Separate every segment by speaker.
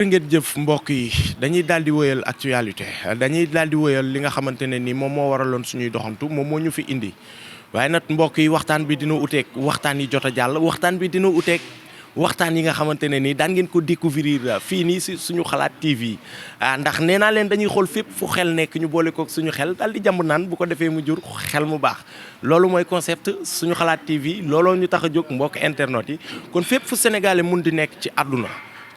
Speaker 1: ngeen jëf mbokk yi dañuy daal di wëyal actualité dañuy daal di wëyal li nga xamante ne ni moom moo waraloon suñuy doxantu moom moo ñu fi indi waaye nag mbokk yi waxtaan bi dina uteeg waxtaan yi jot a jàll waxtaan bi dina uteeg waxtaan yi nga xamante ne ni daan ngeen ko découvrir fii nii si suñu xalaat TV ndax nee naa leen dañuy xool fépp fu xel nekk ñu boole kook suñu xel daal di jàmb naan bu ko defee mu jur xel mu baax loolu mooy concept suñu xalaat TV looloo ñu tax a jóg mbokk internet yi kon fépp fu sénégalais mun di nekk ci àdduna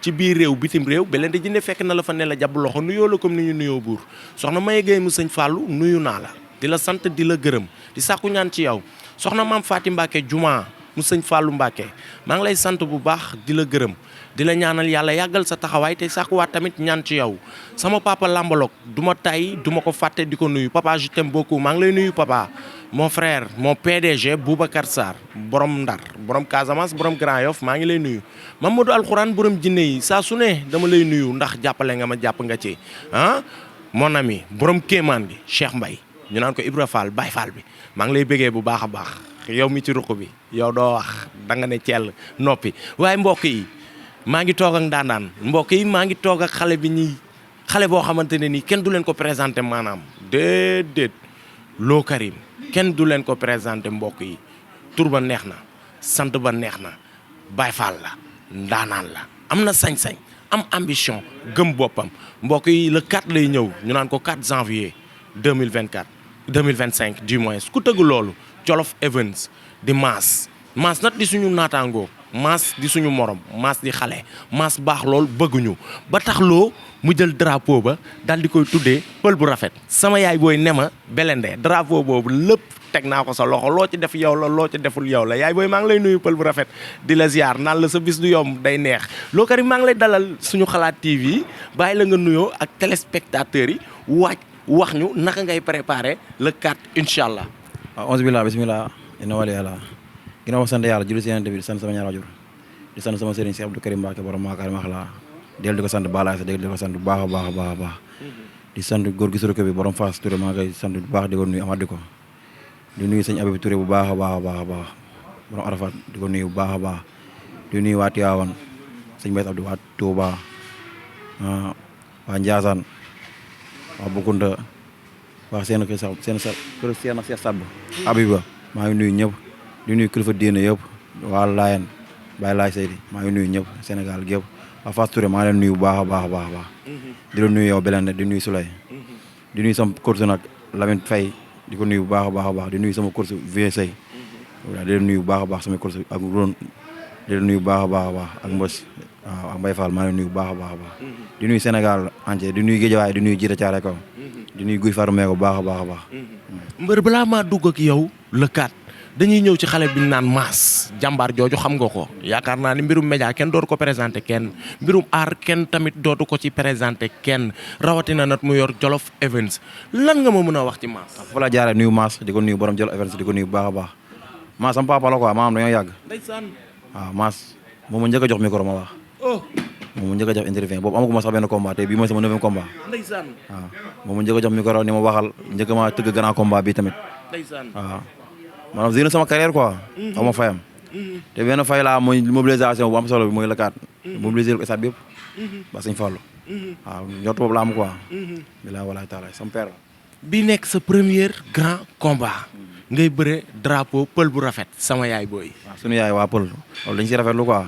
Speaker 1: ci biir réew bitim réew Blindé Djiné fekk na la fa ne la jàpp loxo nuyoo la comme ni ñu nuyoo buur soxna Maye Gueye mu sëñ Fallou nuyu naa la di la sant di la gërëm di sàkku ñaan ci yow soxna maam Faati Mbacke Juma mu sëñ Fallou Mbacke maa ngi lay sant bu baax di la gërëm di la ñaanal yàlla yàggal sa taxawaay te sàkkuwaat tamit ñaan ci yow sama papa Lambalok du ma tay du ma ko fàtte di ko nuyu papa je t'aime beaucoup maa ngi lay nuyu papa mon frère mon PDG Boubacar Sarr borom Ndar borom Casamance borom Grand Yoff maa ngi lay nuyu Mamadou Alxuraan borom jinne yi saa su ne dama lay nuyu ndax jàppale nga ma jàpp nga ci mon ami borom Kéemaan gi Cheikh Mbaye ñu naan ko Ibra Fall Baye Fall bi maa ngi lay bëggee bu baax a baax yow mi ci ruq bi yow doo wax da nga ne cell noppi waaye mbokk yi maa ngi toog ak ndaandaan mbokk yi maa ngi toog ak xale boo xamante ne nii kenn du leen ko présenté maanaam déedéet Lo Karim kenn du leen ko présenté mbokk yi tur ba neex na sant ba neex na Baye Fall la ndaanaan la am na sañ-sañ am ambition gëm boppam mbokk yi le 4 lay ñëw ñu naan ko 4 janvier 2025 du moins ku tëgg loolu Jolof Events di Mass nag di suñu naataangoo Mass di suñu morom Mass di xale Mass baax lool bëgguñu ba tax loo mu jël drapeau ba daal di koy tuddee pël bu rafet sama yaay booy ne ma Blindé drapeau boobu lépp teg naa ko sa loxo loo ci def yow la loo ci deful yow la yaay booy maa ngi lay nuyu pël bu rafet di la ziar naan la sa bis du yomb day neex Lo Karim maa ngi lay dalal suñu xalaat TV bàyyi la nga nuyoo ak téléspectateurs yi wax ñu naka ngay préparer le 4 incha allah.
Speaker 2: waaw onze billah bismillah inna wali yàlla ginnaaw wax sant yàlla julli si yeneen bi di sant sama ñaar waajur di sant sama sëriñ si Abdou Karim Mbacke borom Makaarim Axlaa del di ko sant balaay sa del di ko sant bu baax a baax a baax a baax di sant góor gi suruko bi borom Fass Touré maa ngi koy sant bu baax di ko nuyu amaat di ko di nuyu sëñ Abib Touré bu baax a baax a baax a baax borom Arafat di ko nuyu bu baax a baax di nuyu waa Tiwaawan sëñ Bass Abdou waa Touba waa Ndiassane waa Boukounta waa seen Cheikh Sab Abiba maa ngi nuyu ñëpp di nuyu kilifa diine yëpp waa Layen Baye Laay Seydi maa ngi nuyu ñëpp Sénégal gi yëpp waa Fass Touré maa ngi leen nuyu bu baax a baax a baax a baax di la nuyu yow Blindé di nuyu Souley di nuyu sama course nag Lamine Faye di ko nuyu bu baax a baax a baax di nuyu sama course VSA di leen nuyu bu baax a baax sama course ak Ron di leen nuyu bu baax a baax a baax ak Mbos waaw ak Mbaye Fall maa ngi leen nuyu bu baax a baax a baax di nuyu Sénégal entier di nuyu Guédiawaye di nuyu Djida Thiaroye Kaw di nuyu Guy Farou Meko bu baax a baax a baax
Speaker 1: mbër balaa maa dugg ak yow le 4 dañuy ñëw ci xale bi ñu naan Mass jàmbaar jooju xam nga ko yaakaar naa ni mbirum média kenn dootu ko présenté kenn mbirum art kenn tamit dootu ko ci présenté kenn rawatina nag mu yor Jolof Events lan nga ma mën a wax ci Mass.
Speaker 2: foofu la jaaree nuyu Mass di ko nuyu borom Jolof Events di ko nuyu bu baax a baax Mass sama papa la quoi maanaam dañoo yàgg.
Speaker 1: ndeysaan.
Speaker 2: waaw Mass moom ma njëkk a jox micro ma wax. moom ma njëkk a jox interview boobu amaguma sax benn combat te bii mooy sama 9e combat.
Speaker 1: ndeysaan.
Speaker 2: waaw moom ma njëkk a jox micro ni ma waxal njëkk ma tëgg grand combat bi tamit.
Speaker 1: ndeysaan.
Speaker 2: waaw maanaam zéro sama carrière quoi. aw ma fayam. te benn fay laa mooy mobilisation bu am solo bi mooy la 4. mobiliser ko stade bi yëpp. ba Sëñ Fallu. waaw njort boobu la am quoi. bilaa walaay taala sama père la.
Speaker 1: bi nekk sa premier grand combat. ngay bëre drapeau pël bu rafet sama yaay booy.
Speaker 2: waaw sunu yaay waa pël loolu dañ si rafetlu quoi.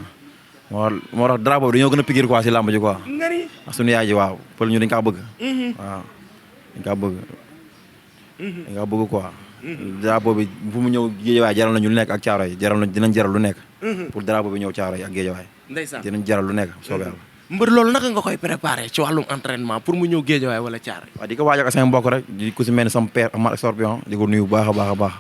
Speaker 2: moo tax drapeau bi dañoo gën a pigir quoi si làmb ji quoi.
Speaker 1: nga ni.
Speaker 2: ndax sunu yaay ji waaw pël ñu dañ kaa bëgg. waaw dañ kaa bëgg. dañ kaa bëgg quoi. drapeau bi fu mu ñëw Géejawaay jaral nañu lu nekk ak Caaroy jaral nañ dinañ jaral lu nekk. pour drapeau bi ñëw Caaroy ak Géejawaay.
Speaker 1: ndeysaan
Speaker 2: dinañ jaral lu nekk soobee Yàlla.
Speaker 1: mbër loolu naka nga koy préparé ci wàllum entraînement pour mu ñëw Géejawaay wala Caaroy.
Speaker 2: waaw di ko waajal ak sama mbokk rek di ko si mel ni sama père Amar Scorpion di ko nuyu bu baax a baax a baax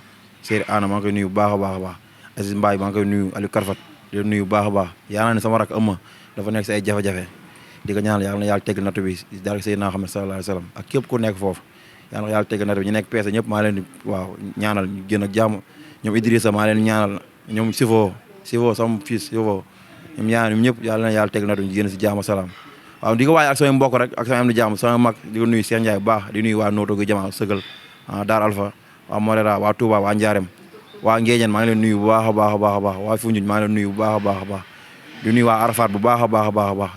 Speaker 2: Seydou Anna maa ngi koy nuyu bu baax a baax a baax Aziz Mbaye maa ngi koy nuyu Aliou Karfat di nuyu bu baax a baax yaa naa ne sama rak ëmma dafa nekk si ay jafe-jafe di ko ñaanal yàlla na yàlla tegg nattu bi daal Seydina Muhammad sallallahu alayhi wa sallam ak képp ku nekk foofu yàlla na yàlla tegg nattu bi ñu nekk peese ñëpp maa leen waaw ñaanal ñu gën ak jàmm ñoom Idrissa maa leen ñaanal ñoom Sifo sama fils Sifo ñoom ñaanal ñoom ñëpp yàlla na yàlla tegg nattu ñu gën si jàmm salaam waaw di ko waaj ak samay mbokk rek ak samay am di jàmm sama mag di ko nuyu Cheikh Ndiaye bu baax di nuyu waa Nooto gi jama sëgal Daar Alpha waa Morera waa Touba waa Ndiarème waa Ngéejeen maa ngi leen nuyu bu baax a baax a baax waa Foundiougne maa ngi leen nuyu bu baax a baax a baax di nuyu waa Arafat bu baax a baax a baax a baax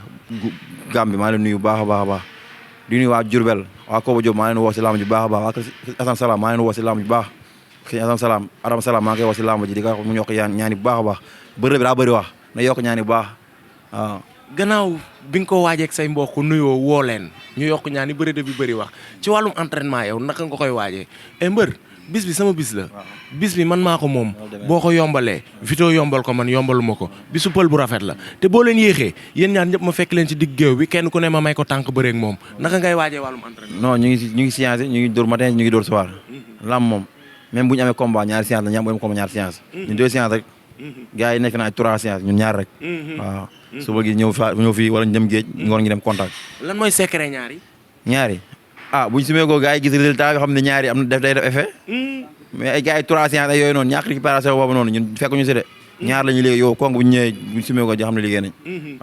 Speaker 2: Gambie maa leen nuyu bu baax a baax a baax di nuyu waa Diourbel waa Koba Diop maa leen woo si lamb ji bu baax a baax waa Assane Salam maa leen woo si lamb ji bu baax sëñ Assane Salam Adama Salam maa ngi koy woo si lamb ji di ko wax mu yokk ñaani bu baax a baax bëre bi daa bëri wax na yokk ñaani bu baax waaw.
Speaker 1: gannaaw bi nga ko waajeeg say mbokk nuyoo woo leen ñu yokk ñaani bëre de bi bëri wax ci wàllum entraînement yow naka nga koy waajee mbër bis bi sama bis la bis bi man maa ko moom boo ko yombalee Vito yombal ko man yombaluma ko bisu pël bu rafet la te boo leen yéexee yéen ñaar ñëpp ma fekk leen ci digg géew bi kenn ku ne ma may ko tànk bëreeg moom naka ngay waajee wàllum entraînement.
Speaker 2: non ñu ngi séance ñu ngi dóor matin ñu ngi dóor soir lamb moom même bu ñu amee combat ñaari séance la ñu am combat ñaari séance ñun 2 séances rek gars yi nekk na ay 3 séances ñun ñaar rek waaw suba gi ñëw fii wala ñu dem géej ngoon ñu dem contact.
Speaker 1: lan mooy secret
Speaker 2: ñaari buñ sumee ko gars yi gis résultat bi xam ne ñaari am na day def effet mais ay gars yi 3 séances ay yooyu noonu ñàkk récupération boobu noonu ñun fekk ñu si de ñaar la ñuy liggéey yow kong bu ñu ñëwee buñ sumee ko xam ne liggéey nañ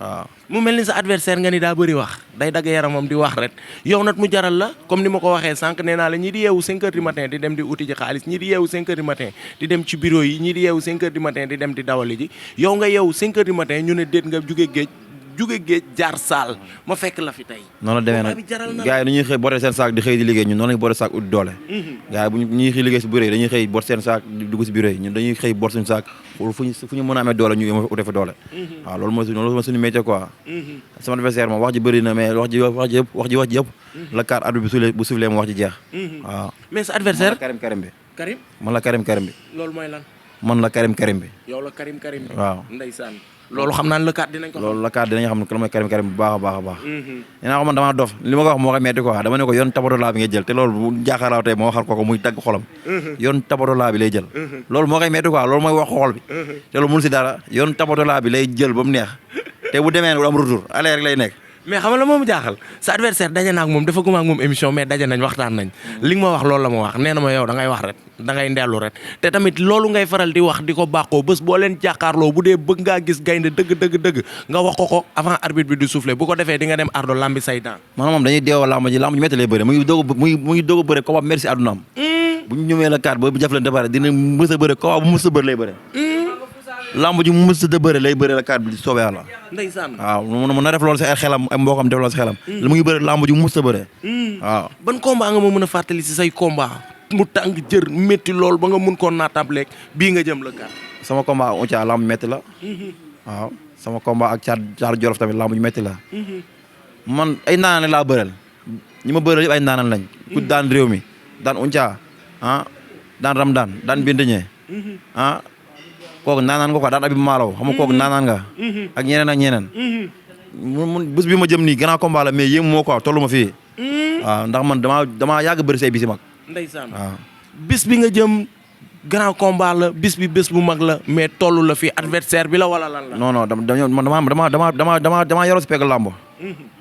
Speaker 2: waaw.
Speaker 1: mu mel ni sa adversaire nga ni daa bëri wax day dagg yaramam di wax rek yow nag mu jaral la comme ni ma ko waxee sànq nee naa la ñii di yeewu 5 heures du matin di dem di uti ji xaalis ñii di yeewu 5 heures du matin di dem ci bureau yi ñii di yeewu 5 heures du matin di dem di dawali ji yow nga yeewu 5 heures du matin ñu ne déet nga jóge géej jaar saal ma fekk la fi tey.
Speaker 2: noonu la demee nag gars yi dañuy xëy bootee seen saak di xëy di liggéey ñun noonu lañu bootee saak ut doole gars yi bu ñuy xëy liggéey si bureau yi dañuy xëy boot seen saak di dugg si bureau yi ñun dañuy xëy boot suñu saak fu ñu mën a amee doole ñu ute fa doole waaw loolu mooy suñu métier quoi sama adversaire moom wax ji bëri na mais wax ji yëpp la carte arbitre bu soufflé mu wax ji jeex waaw.
Speaker 1: mais sa adversaire
Speaker 2: Karim bi
Speaker 1: Karim
Speaker 2: man la Karim bi
Speaker 1: loolu mooy lan
Speaker 2: man la Karim bi
Speaker 1: yow la Karim bi
Speaker 2: waaw
Speaker 1: ndeysaan loolu xam naa ne la kat dinañ ko
Speaker 2: loolu la kat dinañ xam ne la mooy Karim bu baax a baax a baax dinaa ko man damaa dof li ma ko wax moo koy metti quoi dama ne ko yoon tabatolaa bi ngay jël te loolu bu jaaxaaraaw tey moo waxal ko muy dagg xolam yoon tabatolaa bi lay jël loolu moo koy metti quoi loolu mooy wax xol bi te loolu mënu si dara yoon tabatolaa bi lay jël ba mu neex te bu demee du am retour aller rek lay nekk
Speaker 1: mais xam nga la moom jaaxal sa adversaire daje na ak moom dafa guma ak moom émission mais daje nañ waxtaan nañ li nga ma wax loolu la ma wax nee na ma yow da ngay wax rek da ngay ndellu rek te tamit loolu ngay faral di wax di ko bàqoo bés boo leen jàkkaarloo bu dee bëgg ngaa gis gaynde dëgg nga wax ko avant arbitre bi du souffler bu ko defee di nga dem ardo lambi say daan
Speaker 2: maanaam moom dañuy deewoo lamb ji métti lay bëre mu ngi doog a bëre combat merci àddunaam bu ñu ñëwee la carte boobu jaf leen départ dina mës a bëre combat bu mës a bëre lay bëre lamb ji mu mës a bëre lay bëre la carte bi soobee yàlla
Speaker 1: ndeysaan
Speaker 2: waaw mu na def loolu si ay xelam ay mbokam def loolu si xelam mu ngi bëre lamb ji mu mës a bëre waaw.
Speaker 1: ban combat nga ma mën a fàttali si say combat mu tàng jër métti lool ba nga mun koo naatable bii nga jëm la carte.
Speaker 2: sama combat ak Othia lamb métti la waaw sama combat ak Thiar Jolof tamit lamb ju métti la man ay naanaan laa bëreel ñi ma bëreel yëpp ay naanaan lañ ku daan réew mi daan Othia daan Ramdan daan Bindiñe kooku naanaan nga quoi daan Abib Malaw xam nga kooku naanaan nga ak ñeneen mun bés bi ma jëm nii grand combat la mais yéem moo quoi tollu ma fii waaw ndax man damaa yàgg bëri say bisi mag
Speaker 1: ndeysaan waaw bis bi nga jëm grand combat la bis bi bés bu mag la mais tollu la fii adversaire bi la wala lan la
Speaker 2: non dama yoroo si pegg làmb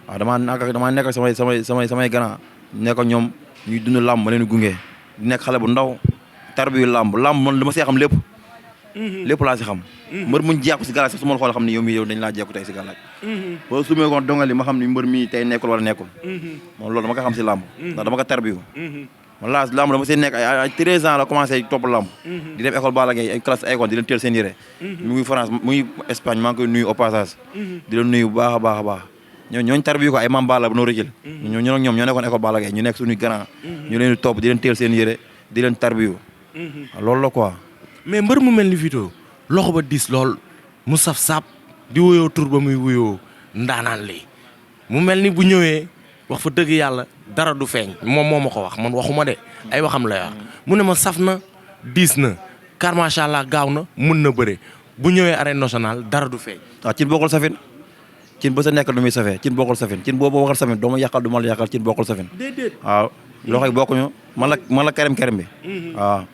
Speaker 2: waaw damaa nekk samay grand nekk ñoom ñuy dund làmb ma leen gunge di nekk xale bu ndaw tarbiyu làmb man li ma see xam lépp laa si xam mbër muñ jeeku si galaaj sax su ma la xool xam ne yow mii yow dañ laa jeeku tey si galaaj boo sumee ko dongali ma xam ne mbër mii tey nekkul wala nekkul moom loolu dama ko xam si làmb ndax dama ko tarbiyu wala làmb dama see nekk ay 13 ans la commencé topp làmb di dem école Balla Gaye ay classe école di leen teel seen yére mu ngi France mu ngi Espagne maa ngi koy nuyu au passage di leen nuyu bu baax a baax a baax ñooñu tarbiyu ko ay Mame Balla bu noo rëjël ñoo ñoom ñoo nekkoon école Balla Gaye ñu nekk suñuy grand ñu leen di topp di leen teel seen yére di leen tarbiyu loolu la quoi
Speaker 1: mais mbër mu mel ni Vito loxo ba diis lool mu saf sap di wuyoo tur ba muy wuyoo ndaanaan li mu mel ni bu ñëwee wax fa dëgg yàlla dara du feeñ moom moo ma ko wax man waxuma de ay waxam la wax mu ne ma saf na diis na car macha allah gaaw na mun na bëre bu ñëwee arène nationale dara du feeñ.
Speaker 2: waaw cin bokkul safin cin ba sa nekk du muy safee cin bokkul safin cin boobu waxal safin doo ma yàqal du ma la yàqal cin bokkul safin.
Speaker 1: déedéet
Speaker 2: waaw loxo yi bokkuñu man la Karim bi waaw.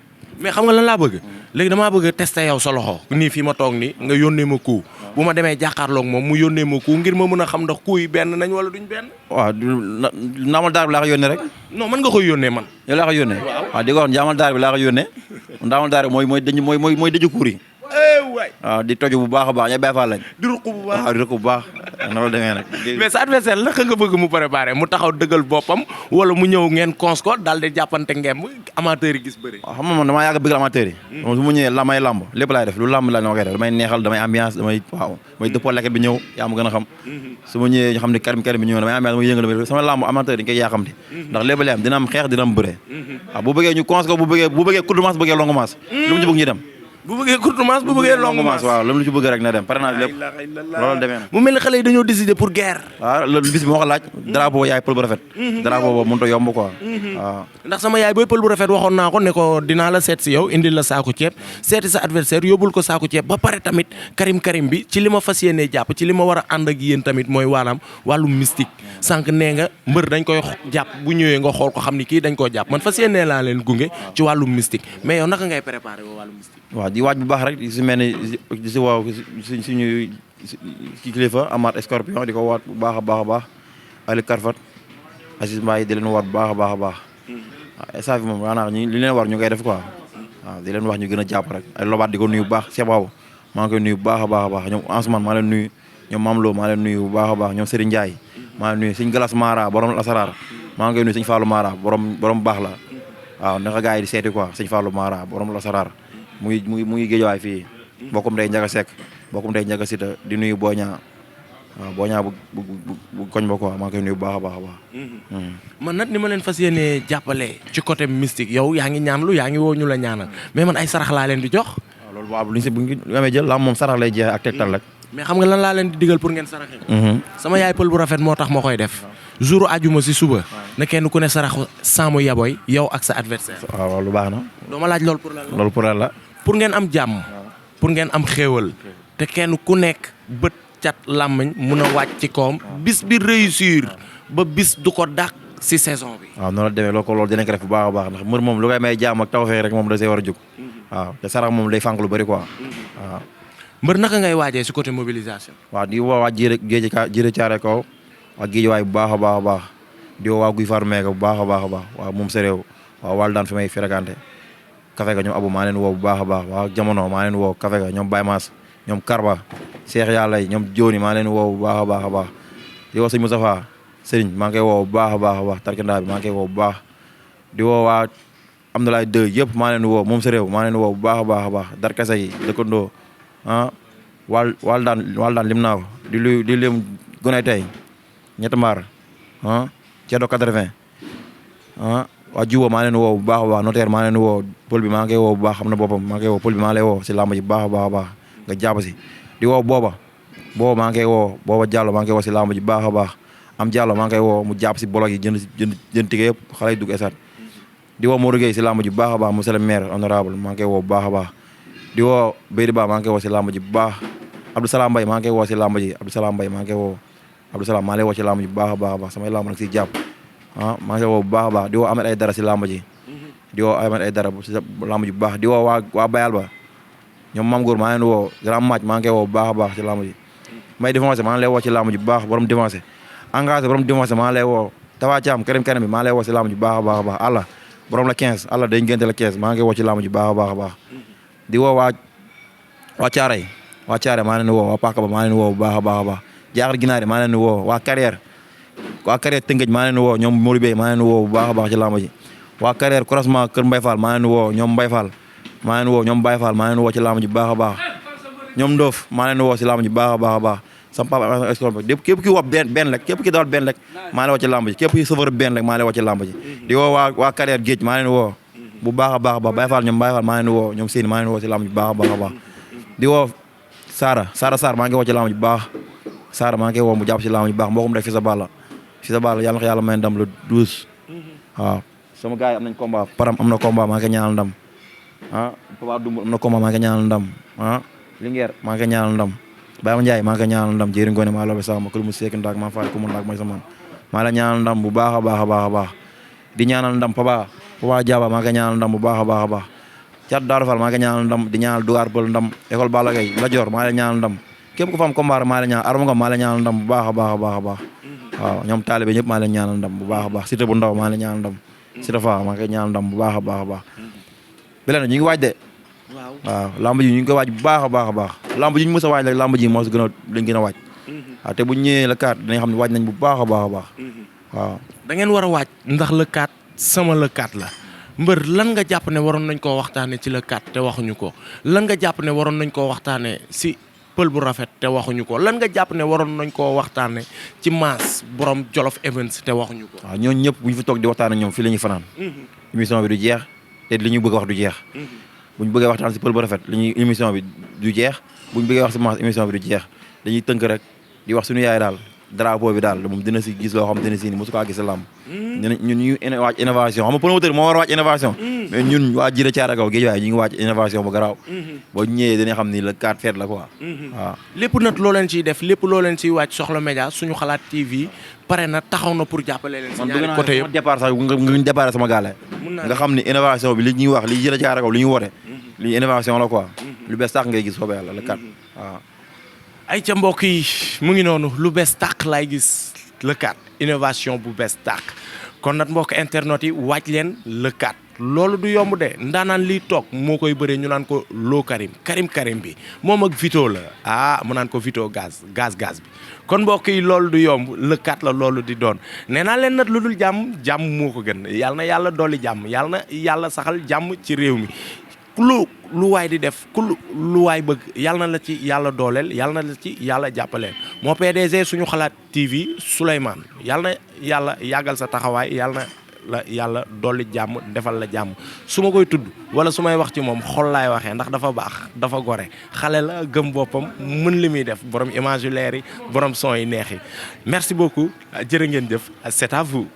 Speaker 1: mais xam nga lan laa bëgg léegi damaa bëgg a tester yow sa loxo nii fii ma toog nii nga yónnee ma coup bu ma demee jàkkaarloog moom mu yónnee ma coup ngir ma mën a xam ndax coup yi benn nañ wala duñ benn.
Speaker 2: waaw ndaamal daar bi laa ko yónnee rek.
Speaker 1: non mën nga koy yónnee man.
Speaker 2: yow laa ko yónnee. waaw di ko wax ndaamal daar bi laa ko yónnee ndaamal daar bi mooy dëju kuur yi.
Speaker 1: waay
Speaker 2: waaw di toju bu baax a baax ña bàyyi faa lañ.
Speaker 1: di ruq bu baax
Speaker 2: waaw di ruq bu baax. noonu la demee nag.
Speaker 1: mais sa adversaire la nga bëgg mu préparé mu taxaw dëggal boppam wala mu ñëw ngeen cons ko daal di jàppante ngem amateur yi gis bëri.
Speaker 2: waaw xam nga man damaa yàgg a bëgg amateur yi. moom su mu ñëwee damay lamb lépp laay def lu lamb la ma koy def damay neexal damay ambiance damay dëppoo lekket bi ñëw yaa ma gën a xam. su ma ñëwee ñu xam ne karim bi ñëw damay ambiance damay yëngal sama lamb amateur yi dañ koy yaaxamti ndax lépp lay am dina am xeex dina am bëre. waaw bu bëggee ñu cons ko bu bëggee courte masse bu bëggee longue masse lu mu ci bëgg ñu dem.
Speaker 1: bu bëggee courte masse bu bëggee longue masse
Speaker 2: waaw lu mu ci bëgg rek na dem pare naa lépp loolu demee na.
Speaker 1: mu mel ni xale yi dañoo décider pour guerre.
Speaker 2: waaw loolu bis bi moo ko laaj drapeau yaay pël bu rafet. drapeau boobu mënut a yomb quoi waaw.
Speaker 1: ndax sama yaay booy pël bu rafet waxoon naa ko ne ko dinaa la seet si yow indil la saaku ceeb seeti sa adversaire yóbbul ko saaku ceeb ba pare tamit karim bi ci li ma fas yéenee jàpp ci li ma war a ànd ak yéen tamit mooy wàllum mystique sànq nee nga mbër dañ koy jàpp bu ñëwee nga xool ko xam ni kii dañ koo jàpp man fas yéenee laa leen gunge ci wàllum mystique mais yow naka ngay préparé wàllum mystique.
Speaker 2: waaw di waaj bu baax rek si mel ni si waaw suñu kilifa Amath Scorpion di ko waat bu baax a baax a baax Ali Karfat Aziz Mbaye di leen waat bu baax a baax a baax waaw instant bi moom maanaam li leen war ñu ngay def quoi waaw di leen wax ñu gën a jàpp rek ay lobaat di ko nuyu bu baax Cheikh Babou maa ngi koy nuyu bu baax a baax a baax ñoom Ansoumane maa leen nuyu ñoom Mame Lo maa leen nuyu bu baax a baax ñoom Serigne Ndiaye maa leen nuyu Sëñ Galas Mara borom Lasaraar maa ngi koy nuyu Sëñ Fallou Mara borom baax la waaw naka gars yi di seeti quoi Sëñ Fallou Mara borom Lasaraar mu ngi géejawaay fii bokkum day Njaga Seck bokkum day Njaga Sita di nuyu Boña waaw Boña bu koñ ba quoi maa ngi koy nuyu bu baax a baax a baax.
Speaker 1: man nag ni ma leen fas yéenee jàppale ci côté mystique yow yaa ngi ñaanlu yaa ngi woo ñu la ñaanal mais man ay sarax laa leen di jox.
Speaker 2: waaw loolu waaw bu ñu amee jël la moom sarax lay jeexee ak tegtal rek.
Speaker 1: mais xam nga lan laa leen di digal pour ngeen saraxe. sama yaay pël bu rafet moo tax ma koy def. jour ajuma si suba. na kenn ku ne sarax saamu yaboy yow ak sa adversaire.
Speaker 2: waaw lu baax na.
Speaker 1: doo ma laaj loolu pour lan la.
Speaker 2: loolu pour lan la.
Speaker 1: pour ngeen am jàmm. pour ngeen am xéewal. te kenn ku nekk bët cat làmmiñ mun a wàcc ci kawam. bis bi réussir ba bis du ko dàq si saison bi.
Speaker 2: waaw noonu la demee loolu dinañ ko def bu baax a baax ndax mbër moom lu koy may jàmm ak tawfeex rek moom da see war a jóg. waaw te sarax moom day fànk lu bëri quoi waaw.
Speaker 1: mbër naka ngay waajee si côté mobilisation.
Speaker 2: waaw di woo waa jërë caare kaw waa géej waay bu baax a baax a baax di woo waa guy faru meeka bu baax a baax a baax waaw moom sa réew waaw wàllu daan fi may fréquenté kafe ga ñoom abu maa leen woo bu baax a baax waa jamono maa leen woo kafe ga ñoom Baye Mass ñoom Karba Cheikh Yàlla ñoom Jooni maa leen woo bu baax a baax a baax di woo sëñ Moustapha Serigne maa ngi koy woo bu baax a baax a baax tarkindaa bi maa ngi koy woo bu baax di woo waa Amdoulaye 2 yëpp maa leen woo moom sa réew maa leen woo bu baax a baax a baax darkasa yi dëkkandoo ah wal daan lim naa ko di lim gonay tey ñetti mbaar Ceddo 80 waa Juba maa leen woo bu baax a baax notaire maa leen woo pël bi maa ngi koy woo bu baax xam na boppam maa ngi koy woo pël bi maa lay woo si làmb ji bu baax a baax a baax nga jàpp si di woo booba maa ngi koy woo booba Diallo maa ngi koy woo si làmb ji bu baax a baax am Diallo maa ngi koy woo mu jàpp si bolog yi jënd tige yëpp xale yi dugg esat di woo Modou Gueye si làmb ji bu baax a baax monsieur le maire honorable maa ngi koy woo bu baax a baax di woo Bédi Ba maa ngi koy woo si làmb ji bu baax Abdou Salam Mbaye maa ngi koy woo si làmb ji Abdou Salam Mbaye maa ngi koy woo Abdou Salam maa lay woo si làmb ji bu baax a baax a baax samay làmb nag siy jàpp maa ngi koy woo bu baax a baax di woo Ahmed Aïdara si làmb ji di woo Ahmed Aïdara si làmb ji bu baax di woo waa Bayal ba ñoom Mam Gour maa leen woo grand match maa ngi koy woo bu baax a baax si làmb ji may défoncé maa ngi lay woo ci làmb ji bu baax borom défoncé engagé borom défoncé maa lay woo Tafa Thiam karim bi maa lay woo si làmb ji bu baax a baax a baax àlla borom la 15 àlla dañ génte la 15 maa ngi woo ci làmb ji bu baax a baax a baax di woo waa Caaray maa leen woo waa Paka ba maa leen woo bu baax a baax a baax jaaxar ginaar maa leen woo waa carrière Tëngëj maa leen woo ñoom Mori Bey maa leen woo bu baax a baax ci làmb ji waa carrière croisement kër Mbaye Fall maa leen woo ñoom Mbaye Fall maa leen woo ñoom Baye Fall maa leen woo ci làmb ji bu baax a baax ñoom Ndoof maa leen woo ci làmb ji bu baax a baax a baax sama papa escompe képp ki wax benn rek képp ki dawal benn rek maa leen woo ci làmb ji képp ki safar benn rek maa leen woo ci làmb ji di woo waa carrière géej maa leen woo bu baax a baax a baax Baye Fall ñoom Baye Fall maa leen woo ñoom Seyni maa leen woo ci làmb ji bu baax a baax a baax di woo Sarr maa ngi woo ci làmb ji bu baax Sarr maa ngi woo mu jàpp ci làmb ji bu baax mbokkum rek fi sa balla yàlla na ko yàlla may ndam le 12 waaw sama gars yi am nañ combat param am na combat maa ngi koy ñaanal ndam Papa Dumb am na combat maa ngi koy ñaanal ndam Linguère maa ngi koy ñaanal ndam Baye Ma Ndiaye maa ngi koy ñaanal ndam Jéeri Ngoone maa lobe sama kër mu seek ndaak maa faal ku mu ndaak mooy sama maa la ñaanal ndam bu baax a baax a baax a baax di ñaanal ndam Papa Diaba maa ngi koy ñaanal ndam bu baax a baax a baax Thiat Daara Fall maa ngi koy ñaanal ndam di ñaanal Dougar Pël ndam école Balla Gaye la Dior maa la ñaanal ndam képp ku fa am combat maa la ñaanal Arma Ngom maa la ñaanal ndam bu baax a baax a baax a baax waaw ñoom taalibe ñëpp maa leen ñaanal ndam bu baax a baax Cité bu ndaw maa leen ñaanal ndam Cité Fa maa ngi koy ñaanal ndam bu baax a baax a baax beleen ñu ngi waaj de waaw lamb ji ñu ngi koy waaj bu baax a baax a baax lamb ji ñu mës a waaj rek lamb ji moo si gën a lañ gën a waaj waaw te bu ñu ñëwee le 4 dinañ xam ne waaj nañ bu baax a baax a baax waaw.
Speaker 1: da ngeen war a waaj ndax le 4 sama le 4 la mbër lan nga jàpp ne waroon nañ koo waxtaanee ci le 4 te waxuñu ko lan nga jàpp ne waroon nañ koo waxtaanee si pël bu rafet te waxuñu ko lan nga jàpp ne waroon nañ koo waxtaanee ci Mass borom Jolof Events te waxuñu ko.
Speaker 2: waaw ñooñu ñëpp bu ñu fi toog di waxtaan ak ñoom fii la ñuy fanaan. émission bi du jeex te li ñu bëgg a wax du jeex. bu ñu bëggee waxtaan si pël bu rafet li ñuy émission bi du jeex bu ñu bëggee wax si Mass émission bi du jeex dañuy tënk rek di wax suñu yaay daal drapeau bi daal moom dina si gis loo xam te ne si ni mosu kaa gis sa làmb. ñun ñu waaj innovation xam nga promoteur moo war a waaj innovation. mais ñun waa Jira Caara Kaw géej waaye ñu ngi waaj innovation bu garaaw. boo ñëwee dañuy xam ni le 4 fête la quoi. waaw
Speaker 1: lépp nag loo leen ciy def lépp loo leen ciy waaj Soxla Média suñu xalaat TV pare na taxaw na pour jàppale leen si ñaari côté yëpp.
Speaker 2: man départ sax nga départ sama gaale. nga xam ni innovation bi li ñuy wax li Jira Caara Kaw li ñu woote. li innovation la quoi. lu bees sax ngay gis soobee yàlla le 4 waaw.
Speaker 1: ay ca mbokk yi mu ngi noonu lu bees tàq laay gis le 4 innovation bu bees tàq kon nag mbokk internet yi waaj leen le 4 loolu du yomb de ndaanaan liy toog moo koy bëree ñu naan ko Lo Karim bi moom ak Vito la mu naan ko Vito gaz bi kon mbokk yi loolu du yomb le 4 la loolu di doon nee naa leen nag lu dul jàmm moo ko gën yàlla na yàlla dolli jàmm yàlla na yàlla saxal jàmm ci réew mi lu waay di def lu waay bëgg yàlla na la ci yàlla dooleel yàlla na la ci yàlla jàppaleel moo PDG suñu xalaat TV Souleymane yàlla na yàlla yàggal sa taxawaay yàlla na la yàlla dolli jàmm defal la jàmm su ma koy tudd wala su may wax ci moom xol laay waxee ndax dafa baax dafa gore xale la gëm boppam mën li muy def borom image yu leer yi borom son yi neex yi merci beaucoup jërë ngeen jëf c'est à vous.